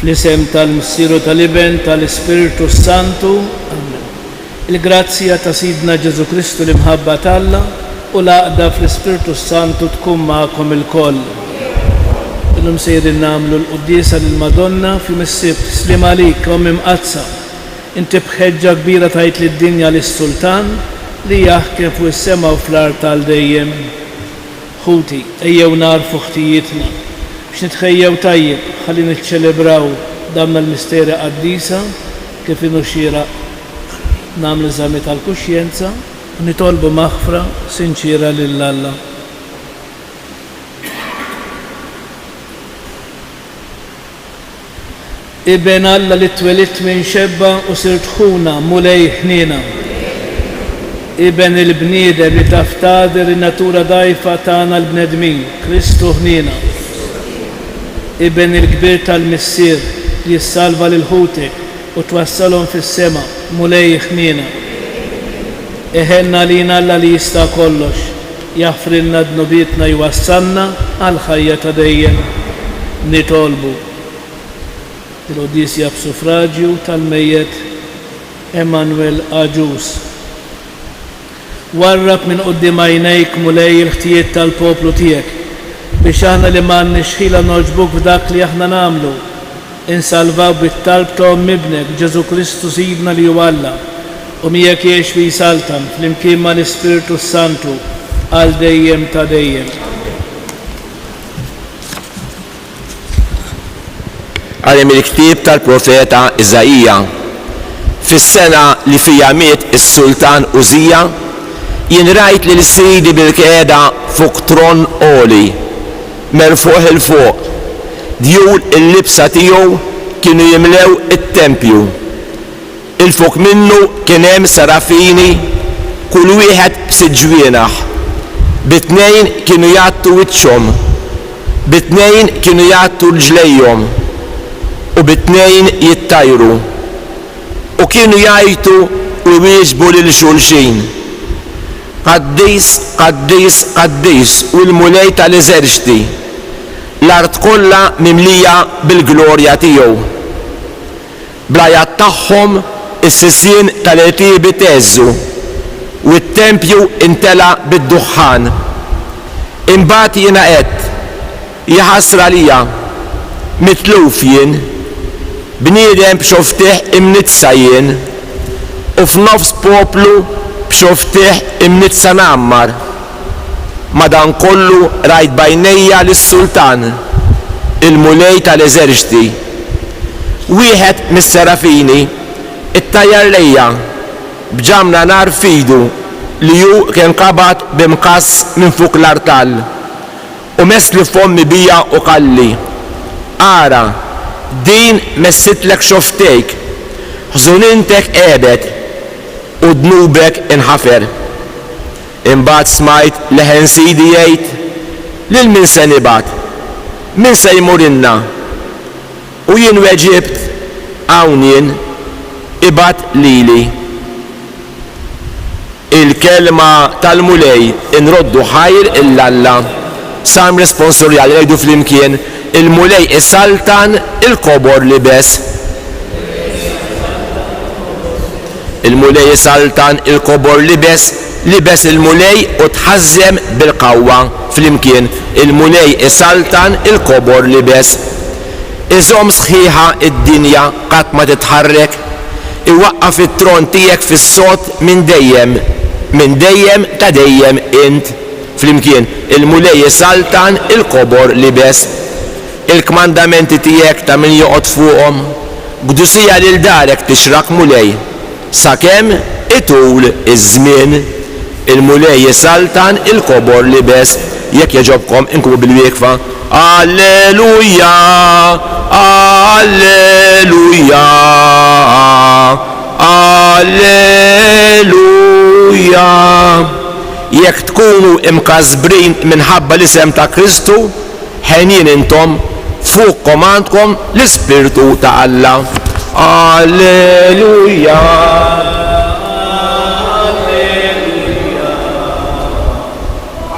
Fl-isem tal-Missier u tal-Iben, tal-Ispirtu s-Santu. Amen. Il-grazzja ta' Sidna Ġesù Kristu, l-imħabba t'Alla, u l-għaqda fl-Ispirtu s-Santu tkun magħkom ilkoll. Illum sejrin nagħmlu l-quddiesa lill-Madonna f'jum is-Sibt. Sliem għalik, Omm Imqaddsa. Inti b'ħeġġa kbira tajt lid-dinja lis-Sultan li jaħkem fuq is-sema u fl-art għal dejjem. Ħuti, ejjew nagħrfu ħtijietna, biex nitħejjew tajjeb ħalli niċċelebraw dawn l-misteri qaddisa kif inhu xieraq. Nagħmlu eżami tal-kuxjenza u nitolbu maħfra sinċiera lil Alla. Iben Alla li twelidt minn xebba u sirt ħuna, Mulej ħniena. Iben il-bniedem li taf tagħder in-natura dgħajfa tagħna l-bnedmin, Kristu ħniena. Iben il-kbir tal-Missier li ssalva lil ħutek u twassalhom fis-sema, Mulej ħniena. Iħenn għalina Alla li jista' kollox, jaħfrilna dnubietna jwassalna għall-ħajja ta' dejjem. Nitolbu. Il-quddies hija b'suffraġju tal-mejjet Emanuel Agius. Warrab minn quddiem għajnejk, Mulej, il-ħtijiet tal-poplu tiegħek, biex aħna li m'għandniex ħila nogħġbuk f'dak li aħna nagħmlu, insalvaw bit-talb ta' Omm Ibnek, Ġesù Kristu Sidna li hu Alla, u miegħek jgħix u jsaltan, flimkien mal-Ispirtu s-Santu, għal dejjem ta' dejjem. Qari mill-ktieb tal-profeta Iżaija. Fis-sena li fiha miet is-sultan Użija, jien rajt lil Sidi bilqiegħda fuq tron għoli, merfugħ 'il fuq. Djul il-libsa tiegħu kienu jimlew it-tempju. 'Il fuq minnu kien hemm serafini, kull wieħed b'sitt ġwienaħ. Bi tnejn kienu jgħattu wiċċhom, bi tnejn kienu jgħattu rġlejhom, u bi tnejn jittajru. U kienu jgħajtu u jwieġbu lil xulxin, Qaddis, qaddis, qaddis hu l-Mulej tal-eżerċti, l-art kollha mimlija bil-glorja tiegħu. Bl-għajat tagħhom is-sisien tal-għetiebi theżżu, u t-tempju imtela bid-duħħan. Imbagħad jiena għedt, Jaħasra għalija! Mitluf jien! Bniedem b'xofftih imniġġsa jien, u f'nofs poplu b'xofftih imniġġsa ngħammar. Madankollu rajt b'għajnejja lis-Sultan, il-Mulej tal-eżerċti. Wieħed mis-serafini ttajjar lejja b'ġamra nar f'idu li hu kien qabad b'imqass minn fuq l-artal, u messli fommi biha u qalli, Ara, din messitlek xofftejk, ħżunintek għebet, u dnubek inħafer. Imbagħad smajt leħen Sidi jgħid, Lil min se nibgħat? Min se jmurilna? U jien weġibt, Hawn jien, ibgħat lili. Il-kelma tal-Mulej Inroddu ħajr 'il Alla. Salm responsorjali ngħidu flimkien, Il-Mulej isaltan, il-kobor libes. Il-Mulej isaltan, il-kobor libes, libes il-Mulej u tħażżem bil-qawwa, flimkien, il-Mulej isaltan, il-kobor libes. Iżomm sħiħa d-dinja qatt ma titħarrek, iwaqqaf it-tron tiegħek fis-sod minn dejjem, minn dejjem ta' dejjem int, flimkien, il-Mulej isaltan, il-kobor libes. Il-kmandamenti tiegħek ta' min joqgħod fuqhom. Qdusija lil darek tixraq, Mulej, sakemm itul iż-żmien. Il-Mulej isaltan, il-kobor libes. Jekk jogħġobkom, inqumu bil-wieqfa. Alleluja! Alleluja! Alleluja! Jekk tkunu imkasbrin minħabba l-isem ta' Kristu, Henjin intom, fuqkom għandkom l-Ispirtu ta' Alla. Alleluja. Alleluja.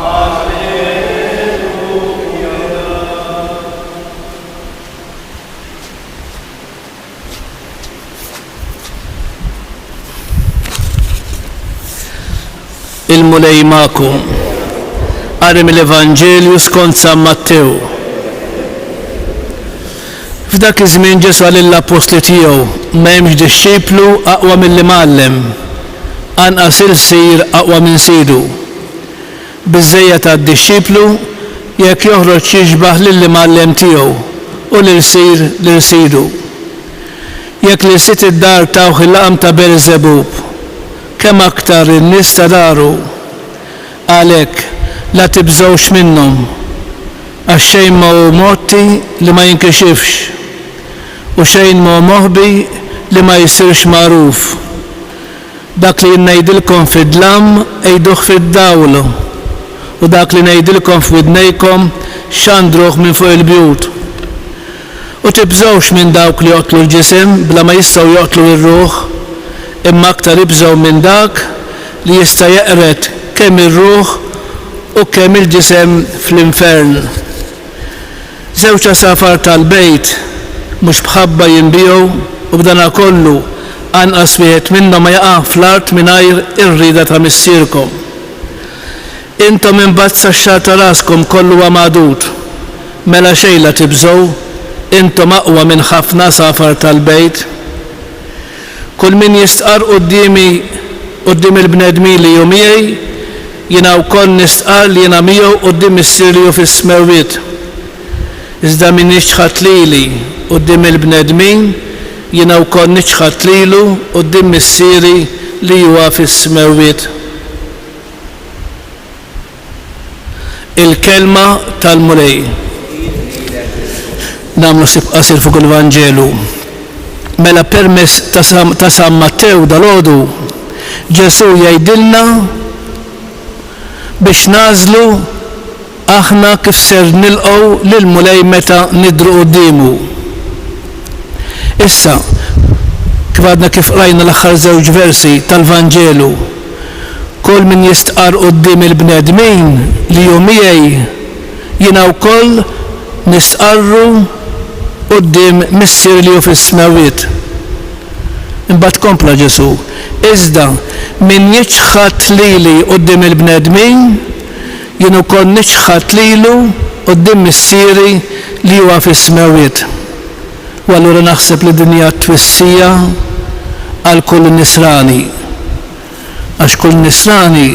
Alleluja. Il-Mulej magħkom. Qari mill-Evanġelju skont San Mattew. F'dak iż-żmien Ġesù qal lill-appostli tiegħu, Ma hemmx dixxiplu aqwa mill-imgħallem, anqas ilsir aqwa minn sidu. Biżżejjed għad-dixxiplu jekk joħroġ jixbah lill-imgħallem tiegħu u l-ilsir lil sidu. Jekk lil sid id-dar tawh il-laqam ta' Belżebub, kemm aktar in-nies ta' daru! Għalhekk, la tibżgħux minnhom, għax xejn ma hu mgħotti li ma jinkixifx, u xejn ma hu moħbi li ma jsirx magħruf. Dak li jien ngħidilkom fid-dlam, għiduh fid-dawl, u dak li ngħidilkom f'widnejkom, xandruh minn fuq il-bjut. U tibżgħux minn dawk li joqtlu l-ġisem bla ma jistgħu joqtlu r-ruħ, imma aktar ibżgħu minn dak li jista' jeqred kemm ir-ruħ u kemm il-ġisem fl-infern. Żewġ għasafar tal-bejt mhux b'ħabba jinbiegħu u b'danakollu anqas wieħed minnhom ma jaqa' fl-art mingħajr ir-rieda ta' Missierkom. Intom imbagħad sax-xagħar ta' raskom kollu huwa magħdud. Mela xejn la tibżgħu, intom aqwa minn ħafna għasafar tal-bejt. Kull min jistqarr quddiemi quddiem il-bnedmin li hu miegħi, jiena wkoll nistqarr li jiena miegħu quddiem Missieri li hu fis-smewwiet. Iżda min jiċħad lili quddiem il-bnedmin, jiena wkoll niċħad lilu quddiem Missieri li huwa fis-smewwiet. Il-Kelma tal-Mulej. Nagħmlu ħsieb qasir fuq il-Vanġelu. Mela permezz ta' San Mattew dalgħodu, Ġesù jgħidilna biex nagħżlu aħna kif ser nilqgħu lill-Mulej meta nidhru quddiemu. Issa, kif għadna kif qrajna l-aħħar żewġ versi tal-Vanġelu, Kull min jistqarr quddiem il-bnedmin li hu miegħi, jiena wkoll nistqarru quddiem Missieri li hu fis-smewwiet. Imbagħad kompla Ġesù, Iżda min jiċħad lili quddiem il-bnedmin, jien ukoll niċħad lilu quddiem Missieri li huwa fis-smewwiet. U allura naħseb li din hija twissija għal kull Nisrani. Għax kull Nisrani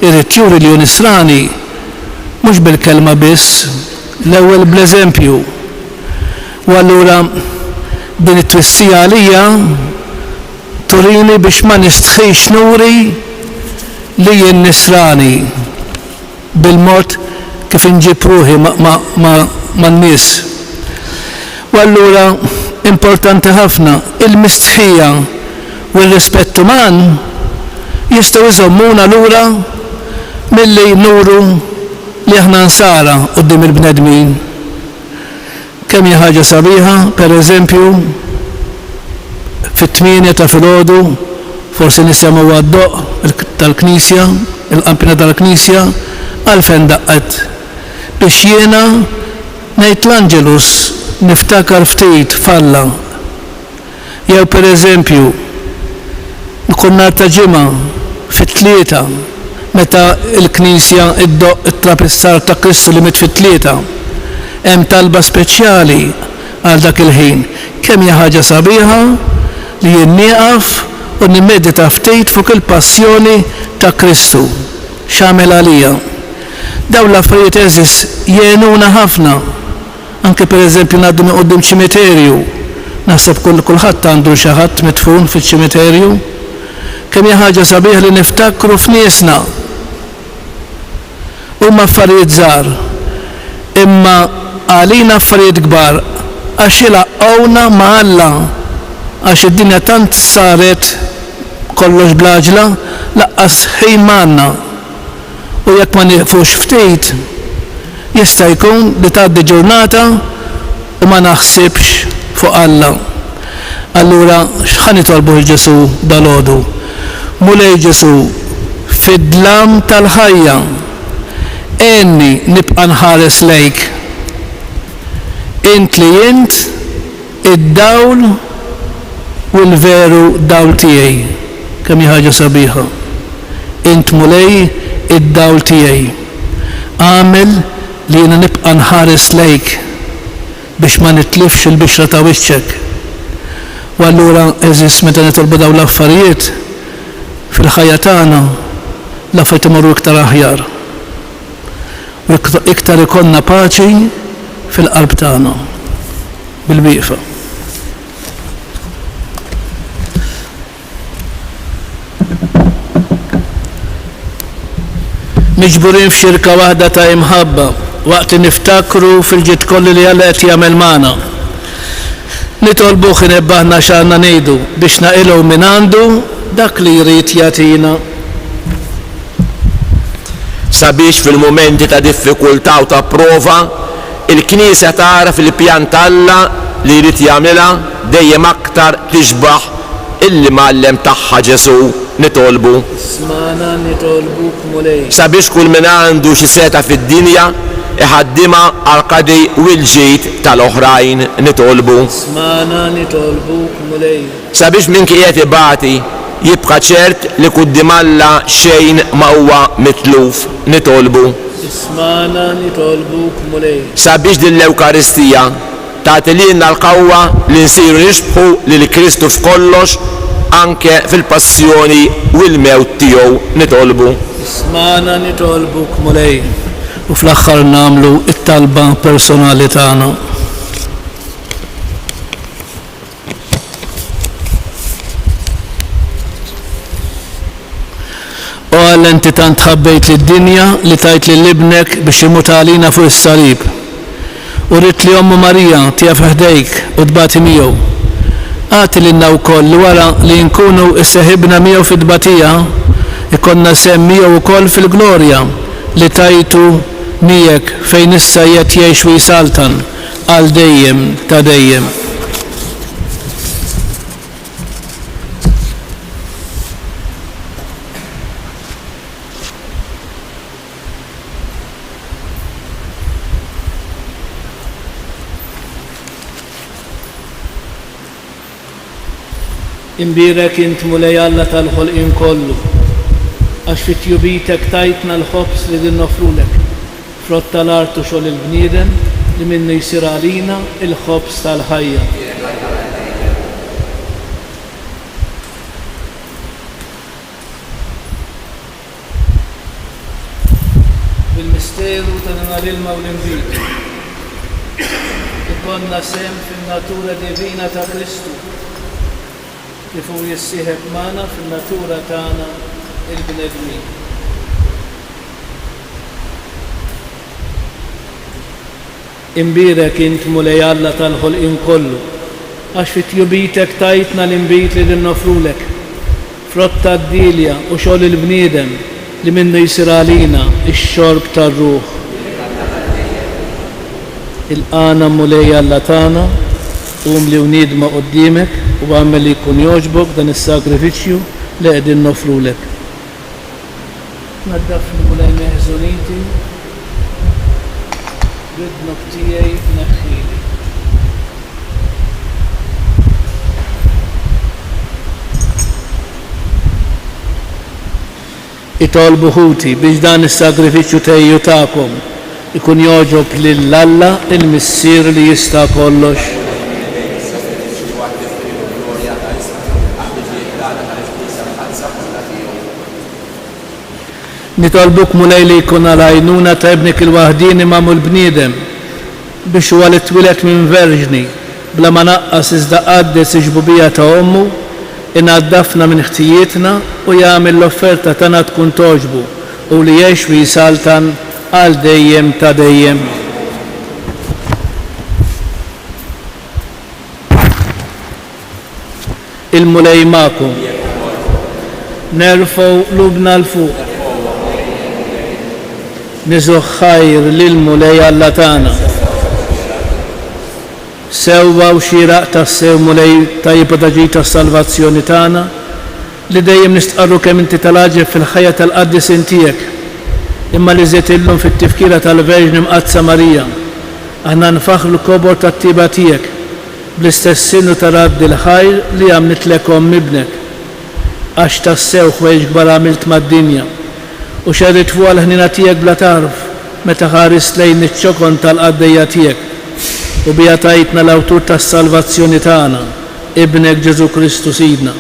jrid juri li hu Nisrani mhux bil-kelma biss, l-ewwel bl-eżempju. U allura din it-twissija għalija turini biex ma nistħix nuri li jien Nisrani bil-mod kif inġib ruħi man-nies. U allura importanti ħafna il-mistħija u r-rispett uman jistgħu jżommuna lura milli nuru li aħna Nsara quddiem il-bnedmin. Kemm hi ħaġa sabiħa, per eżempju, fit-tmienja ta' filgħodu, forsi nisemgħu għad-doqq tal-knisja, il-qanpiena tal-knisja, għalfejn daqqet? Biex jiena ngħid l-Angelus, niftakar ftit f'Alla. Jew per eżempju, kull nhar ta' Ġimgħa fit-tlieta meta l-Knisja ddoqq it-trapistar ta' Kristu li miet fit-tlieta, hemm talba speċjali għal dak il-ħin. Kemm hi ħaġa sabiħa li jien nieqaf u nimmedita ftit fuq il-passjoni ta' Kristu, x'għamel għalija. Dawn l-affarijiet għeżież jgħinuna ħafna. Anke per eżempju ngħaddu minn quddiem ċimiterju. Naħseb kull kulħadd għandu xi ħadd midfun fiċ-ċimiterju. Kemm hi ħaġa sabiħa li niftakru f'niesna. Huma affarijiet żgħar, imma għalina affarijiet kbar għax ilaqqgħuna ma' Alla għax id-dinja tant saret kollox bl-għaġla, laqqas ħin m'għandna. U jekk ma nieqfux ftit, jista' jkun li tgħaddi ġurnata u ma naħsibx fuq Alla. Allura x'ħa nitolbu 'l Ġesù dalgħodu? Mulej Ġesù, fid-dlam tal-ħajja, għenni nibqa' nħares lejk. Int li int id-dawl u l-veru dawl tiegħi. Kemm hi ħaġa sabiħa. Int Mulej id-dawl tiegħi. Agħmel li jiena nibqa' nħares lejk biex ma nitlifx il-bixra ta' wiċċek. U allura, għeżież, meta nitolbu dawn l-affarijiet, fil-ħajja tagħna l-affarijiet imorru iktar aħjar. U iktar ikollna paċi fil-qalb tagħna. Bil-wieqfa. Miġburin f'xirka waħda ta' imħabba, waqt li niftakru fil-ġid kollu li Alla qed jagħmel magħna. Nitolbuh inebbaħna x'għandna ngħidu biex naqilgħu mingħandu dak li jrid jagħtina. Sabiex fil-mumenti ta' diffikultà u ta' prova, il-Knisja tagħraf il-pjan t'Alla li jrid jagħmilha dejjem aktar tixbah il-Imgħallem tagħha Ġesù, nitolbu. Ismagħna nitolbuk Mulej. Sabiex kull min għandu xi setgħa fid-dinja iħaddimha għall-qadi u l-ġid tal-oħrajn, nitolbu. Ismagħna nitolbuk Mulej. Sabiex min qiegħed ibati jibqa' ċert li quddiem Alla xejn ma huwa mitluf, nitolbu. Ismagħna nitolbuk Mulej. Sabiex din l-Ewkaristija tagħti lilna l-qawwa li nsiru nixbħu lil Kristu f'kollox anke fil-passjoni u l-mewt tiegħu, nitolbu. Ismagħna nitolbuk Mulej. U fl-aħħar nagħmlu t-talba personali tagħna. O Alla inti tant ħabbejt lid-dinja li tajt lil Ibnek biex imut għalina fuq is-salib. U ridt li Ommu Marija tieqaf ħdejk u tbati miegħu. Agħti lilna wkoll li wara li nkunu isseħibna miegħu fit-tbatija, ikollna sehem miegħu wkoll fil-glorja li tajtu miegħek fejn issa qiegħed jgħix u jsaltan għal dejjem ta' dejjem. Imbierek int Mulej Alla tal-ħolqien kollu, għax fi tjubitek tajtna l-ħobż li din noffrulek. Frott tal-art u xogħol il-bniedem li minnu jsir għalina l-ħobż tal-ħajja. Bil-misteru ta' dan l-ilma u l-inbid, ikollna sehem fin-natura divina ta' Kristu, kif hu jissieħeb magħna fin-natura tagħna l-bnedmin. Imbierek int, Mulej Alla tal-ħolqien kollu, għax fi tjubitek tajtna l-inbid li din noffrulek, frott tad-dielja u xogħol il-bniedem li minnu jsir għalina x-xorb tar-ruħ. Ilqagħna, Mulej Alla tagħna, umli u niedma quddiemek u agħmel li jkun jogħġbok dan is-sagrifiċċju li qegħdin noffrulek. Naddafni Mulej minn ħżuniti, bid-dnub tiegħi neħħili. Itolbu ħuti biex dan is-sagrifiċċju tiegħi u tagħkom ikun jogħġob lil Alla l-Missier li jista' kollox. Nitolbuk Mulej li jkun għal għajnuna ta' Ibnek il-waħdieni magħmul bniedem, biex huwa li twieled minn verġni, bla ma naqqas iżda qaddes ix-xbubija ta' ommu, inaddafna minn ħtijietna u jagħmel l-offerta tagħna tkun togħġbu, hu li jgħix u jsaltan għal dejjem ta' dejjem. Il-Mulej magħkom. Nerfgħu qlubna 'l fuq. Niżuh ħajr lill-Mulej Alla tagħna. Sewwa u xieraq tassew, Mulej tajjeb u ta' ġid għas-salvazzjoni tagħna, li dejjem nistqarru kemm inti tal-għaġeb fil-ħajja tal-qaddisin tiegħek, imma l-iżjed illum fit-tifkira tal-Verġni Mqaddsa Marija, aħna nfaħħru l-kobor tat-tjieba tiegħek, bl-istess sinnu ta' radd il-ħajr li għamlitlek omm Ibnek. Għax tassew ħwejjeġ kbar għamilt mad-dinja, u xerridt fuqha l-ħniena tiegħek bla tarf, meta ħarist lejn iċ-ċokon tal-qaddejja tiegħek, u biha tajtna l-awtur tas-salvazzjoni tagħna, Ibnek Ġesù Kristu Sidna.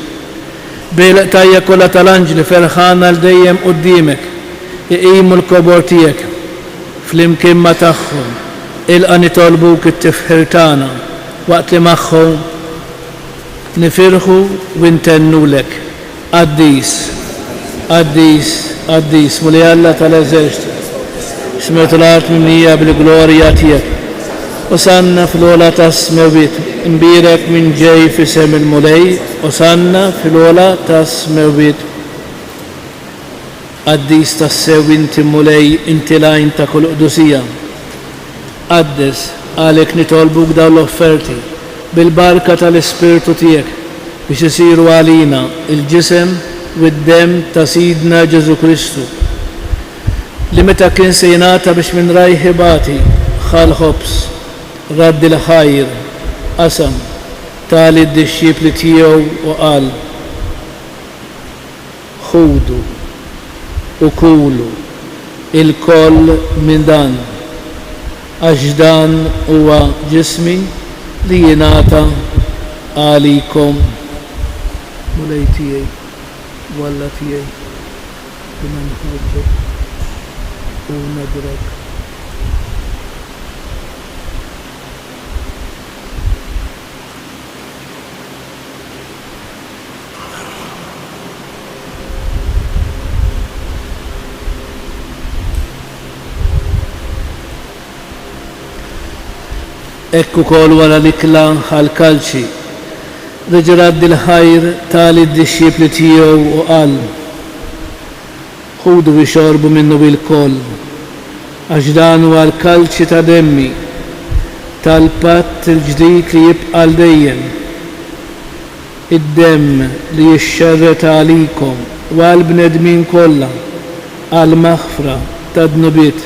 Bil-qtajja kollha tal-anġli ferħana għal dejjem quddiemek, iqimu l-kobor tiegħek. Flimkien ma' tagħhom, ilqa' nitolbuk it-tifħir tagħna, waqt li magħhom nifirħu u ntennulek, Qaddis, qaddis, qaddis, Mulej Alla tal-eżerċti, is-smewwiet u l-art mimlija bil-glorja tiegħek. Osanna fl-ogħla tas-smewwiet, imbierek min ġej f'isem il-Mulej, Osanna fil-ogħla tas-smewwiet. Qaddis tassew inti, Mulej, inti l-għajn ta' kull qdusija. Qaddes, għalhekk nitolbuk dawn l-offerti, bil-barka tal-Ispirtu tiegħek, biex isiru għalina l-ġisem u d-demm ta' Sidna Ġesù Kristu, li meta kien se jingħata biex minn rajh ibati, ħa l-ħobż, radd il-ħajr, qasam, ta lid-dixxipli tiegħu u qal, Ħudu u kulu ilkoll minn dan, għax dan huwa ġismi li jingħata għalikom. Mulej tiegħi u Alla tiegħi, jiena nħobbok u nadurak. Hekk ukoll wara l-ikla ħa l-kalċi, reġa' radd il-ħajr ta lid-dixxipli tiegħu u qal, Ħudu ixorbu minnu ilkoll, għax dan huwa l-kalċi ta' demmi, tal-patt il-ġdid li jibqa' għal dejjem, id-demm li jixxerred għalikom u għall-bnedmin kollha għall-maħfra tad-dnubiet.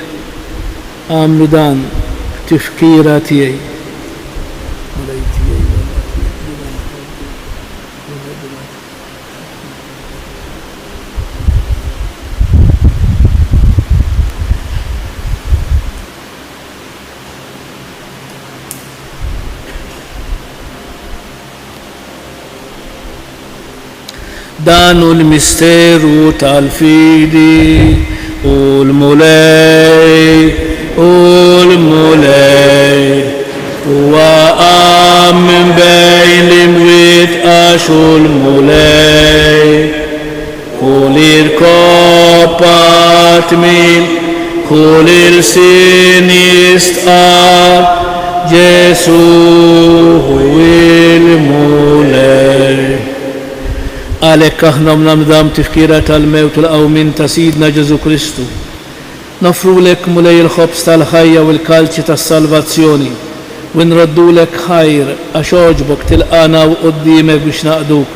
Agħmlu dan b'tifkira tiegħi. Mulej tiegħi u Alla tiegħi, jiena nħobbok u nadurak. Dan hu l-misteru tal-fidi, u l-Mulej, u l-Mulej. Huwa qam minn bejn l-imwiet għax hu l-Mulej. Kull irkoppa tmil, kull ilsien jistqarr, Ġesù hu l-Mulej. Għalhekk aħna u nagħmlu dan b'tifkira tal-mewt u l-qawmien ta' Sidna Ġesù Kristu, noffrulek, Mulej, il-ħobż tal-ħajja u l-kalċi tas-salvazzjoni, u nroddulek ħajr għax għoġbok tilqagħna hawn quddiemek biex naqduk.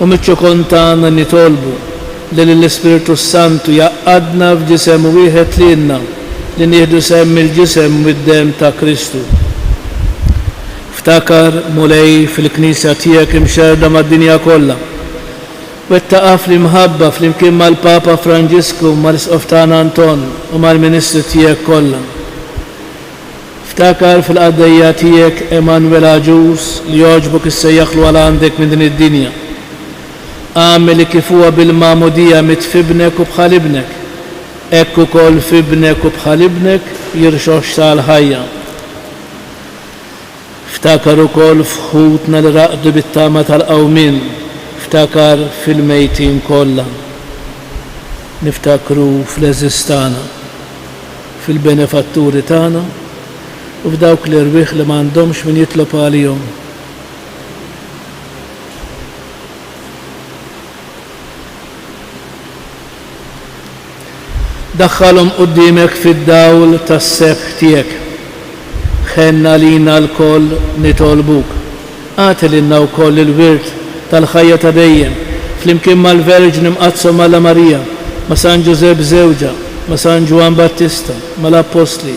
U miċ-ċokon tagħna nitolbu li lill-Ispirtu s-Santu jgħaqqadna f'ġisem wieħed lilna li nieħdu sehem mill-ġisem u mid-demm ta' Kristu. Ftakar, Mulej, fil-Knisja tiegħek imxerrda mad-dinja kollha. Wettaqha fl-imħabba flimkien mal-Papa Franġisku, mal-Isqof tagħna Anton u mal-ministri tiegħek kollha. Ftakar fil-qaddejja tiegħek Emanuel Agius li għoġbok issejjaħlu għal għandek minn din id-dinja. Agħmel li kif huwa bil-magħmudija miet f'Ibnek u bħal Ibnek, hekk ukoll f'Ibnek u bħal Ibnek jirxoxta għall-ħajja. Ftakar ukoll f'ħutna li raqdu bit-tama tal-qawmien, ftakar fil-mejtin kollha. Niftakru fl-għeżież tagħna, fil-benefatturi tagħna u f'dawk l-erwieħ li m'għandhomx min jitlob għalihom. Daħħalhom quddiemek fid-dawl tas-sebħ tiegħek. Ħenn għalina lkoll nitolbuk. Agħti lilna wkoll il-wirt tal-ħajja ta' dejjem, flimkien mal-Verġni Mqaddsa Malla Marija, ma' San Ġużepp żewġha, ma' San Ġwann Battista, mal-Appostli,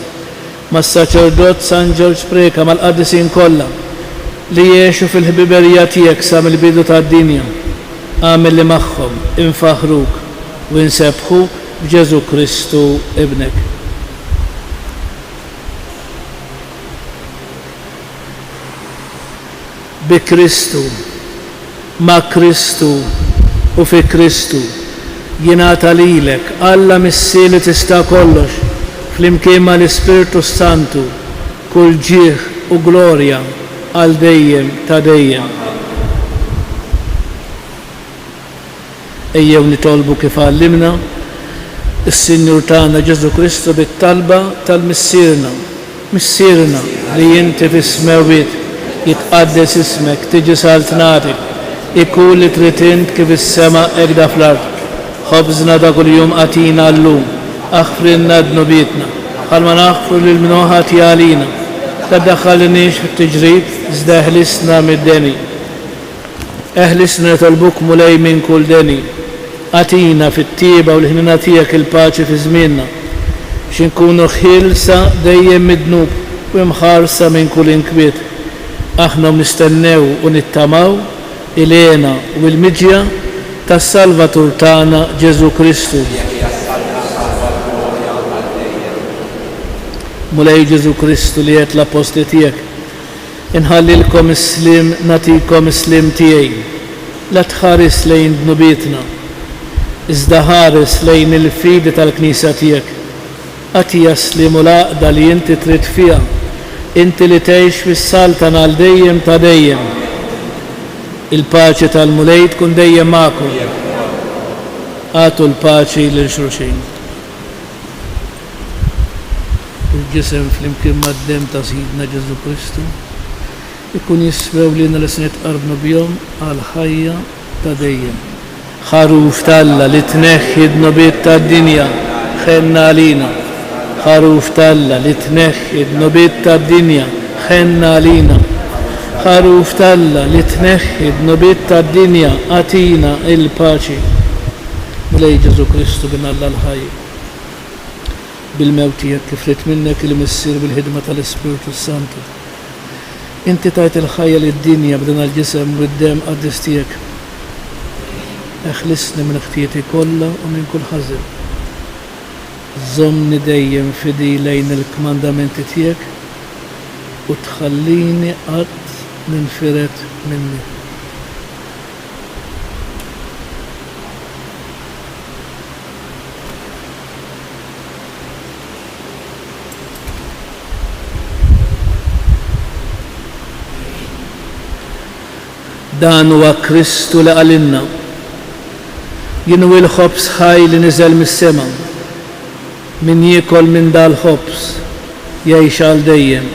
mas-Saċerdot San Ġorġ Preca, mal-qaddisin kollha, li għexu fil-ħbiberija tiegħek sa mill-bidu tad-dinja. agħmel li magħhom infaħħruk u nsebbħuk b'Ġesù Kristu Ibnek. Bi Kristu, ma' Kristu u fi Kristu, jingħata lilek, Alla Missier li tista' kollox, flimkien ma' l-Ispirtu s-Santu, kull ġieħ u glorja għal dejjem ta' dejjem. Ejjew nitolbu kif għallimna s-Sinjur tagħna Ġesù Kristu bit-talba tal-Missierna. Missierna li inti fis-smewwiet, jitqaddes ismek, tiġi saltnatek, ikun li trid int kif is-sema hekk da fl-art. Ħobżna ta' kuljum agħtina llum, aħfrilna dnubietna, bħalma naħfru lil min hu ħati għalina. La ddaħħalniex fit-tiġrib, iżda eħlisna mid-deni. Eħlisna nitolbuk Mulej minn kull deni. Agħtina fit-tjieba u l-ħniena tiegħek il-paċi fi żmienna, biex inkunu ħielsa dejjem mid-dnub u imħarsa minn kull inkwiet, aħna u nistennew u nittamaw il-hena u l-miġja tas-Salvatur tagħna Ġesù Kristu. Tiegħek hija s-saltna, s-salva u l-glorja għal dejjem. Mulej Ġesù Kristu li għedt l-appostli tiegħek, Inħallilkom is-sliem, nagħtikom is-sliem tiegħi. La tħares lejn dnubietna, iżda ħares lejn il-fidi tal-Knisja tiegħek. Agħtiha s-sliem u l-għaqda li inti trid fiha, inti li tgħix fis-saltana għal dejjem ta' dejjem. Il-paċi tal-Mulej tkun dejjem magħkom. Agħtu l-paċi lil xulxin. Il-ġisem flimkien mad-demm ta' Sidna Ġesù Kristu jkun jiswew lilna li se nitqarbnu bihom għall-ħajja ta' dejjem. Ħaruf t'Alla li tneħħi d-dnubiet tad-dinja, ħenn għalina. Ħaruf t'Alla li tneħħi d-dnubiet tad-dinja, ħenn għalina. Ħaruf t'Alla li tneħħi d-dnubiet tad-dinja, agħtina l-paċi. Mulej Ġesù Kristu, Bin Alla l-ħaj. Bil-mewt tiegħek kif ried minnek il-Missier bil-ħidma tal-Ispirtu s-Santu. Inti tajt il-ħajja lid-dinja b'dan il-ġisem u d-demm qaddis tiegħek. Eħlisni minn ħtijieti kollha u minn kull ħażen. Żommni dejjem fidil lejn il-kmandamenti tiegħek u tħallini qatt ninfired minnek. Dan huwa Kristu li qalilna, Jien hu l-ħobż ħaj li niżel mis-sema. Min jiekol minn dal-ħobż jgħix għal dejjem.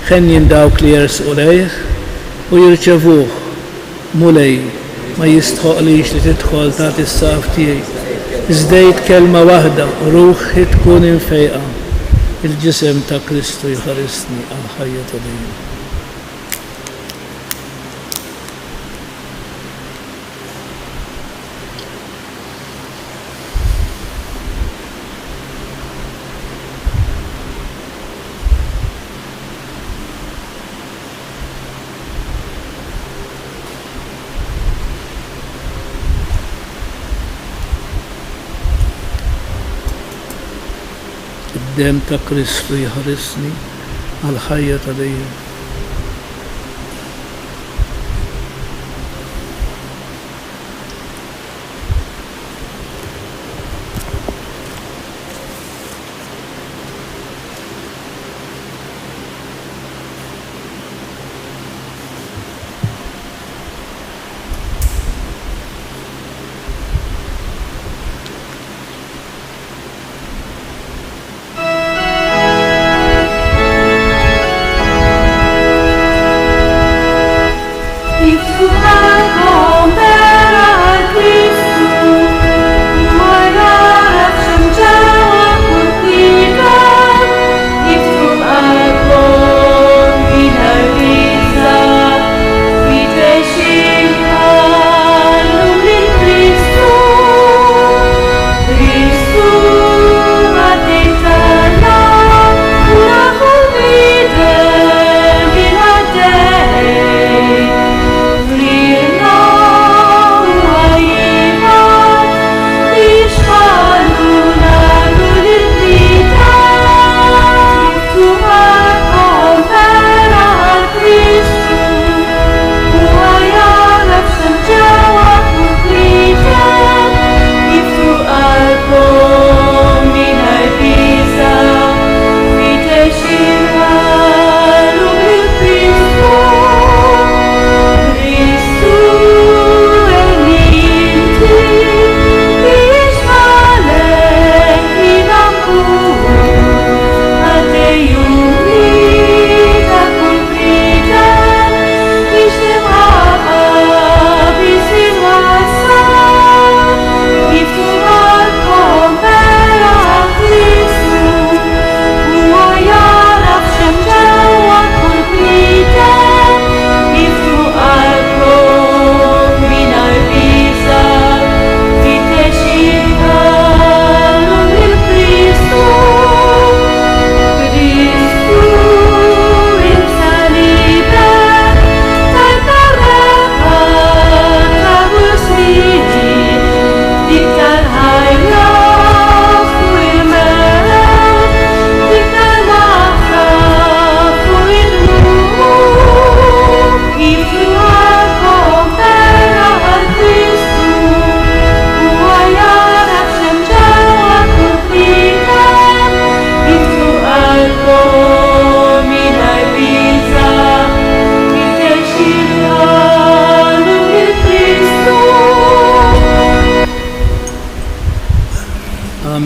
Henjin dawk li jersqu lejh u jirċevuh. Mulej, ma jistħoqqlix li tidħol taħt is-saqaf tiegħi. Iżda għid kelma waħda u ruħi tkun imfejqa. Il-ġisem ta' Kristu jħarisni għall-ħajja ta' dejjem. Id-demm ta' Kristu jħarisni għall-ħajja ta' dejjem.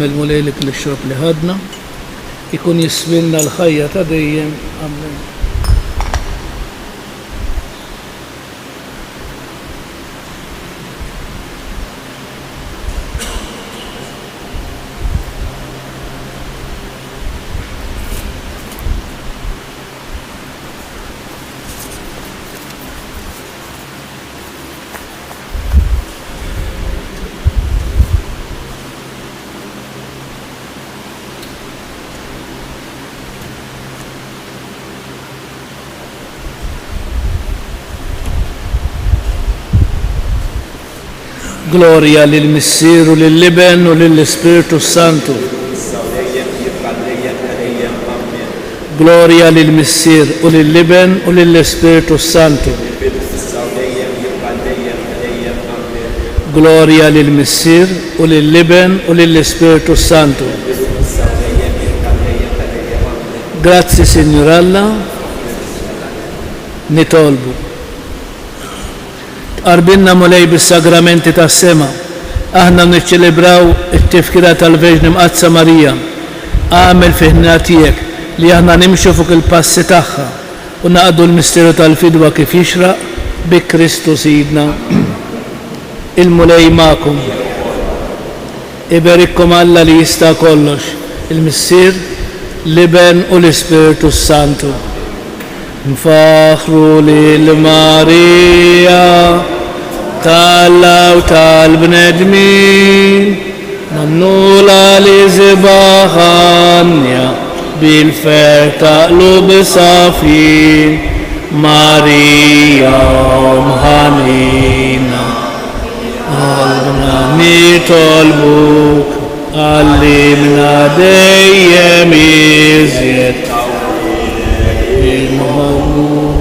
Agħmel Mulej li kull xorb li ħadna ikun jiswilna l-ħajja ta' dejjem. Amen. Glorja lill-Missier u lill-Iben u lill-Ispirtu s-Santu. Issa u dejjem jibqa' għal dejjem ta' dejjem. Ammen. Glorja lill-Missier u lill-Iben u lill-Ispirtu s-Santu. Mill-bidu, issa u dejjem, jibqa' għal dejjem ta' dejjem. Ammen. Glorja lill-Missier u lill-Iben u lill-Ispirtu s-Santu. Mill-bidu, issa u dejjem, jibqa' għal dejjem ta' dejjem. Ammen. Grazzi Sinjur Alla, nitolbu. Tqarbilna Mulej bis-sagramenti tas-sema, aħna u niċċelebraw it-tifkira tal-Verġni Mqaddsa Marija. Agħmel fil-ħniena tiegħek li aħna nimxu fuq il-passi tagħha u naqdu l-misteru tal-fidwa kif jixraq bi Kristu Sidna. Il-Mulej magħkom. Iberikkom Alla li jista' kollox, il-Missier, l-Iben u l-Ispirtu s-Santu. Nfaħħru lil Marija, t'Alla u tal-bnedmin, ngħannulha l-isbaħ għanja bil-ferħ ta' qlub safjin. Marija Omm ħanina. Qalbna nitolbuk, għallimna dejjem iżjed inħobbuk.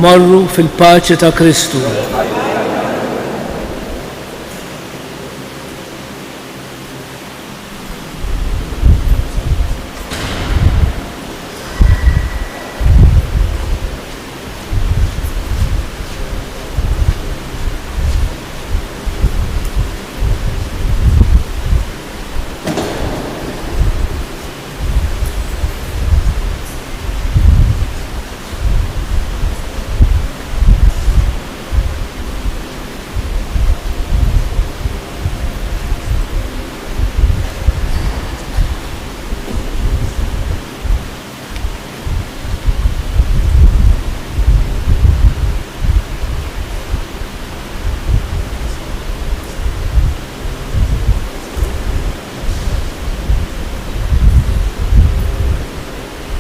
Morru fil-paċi ta' Kristu.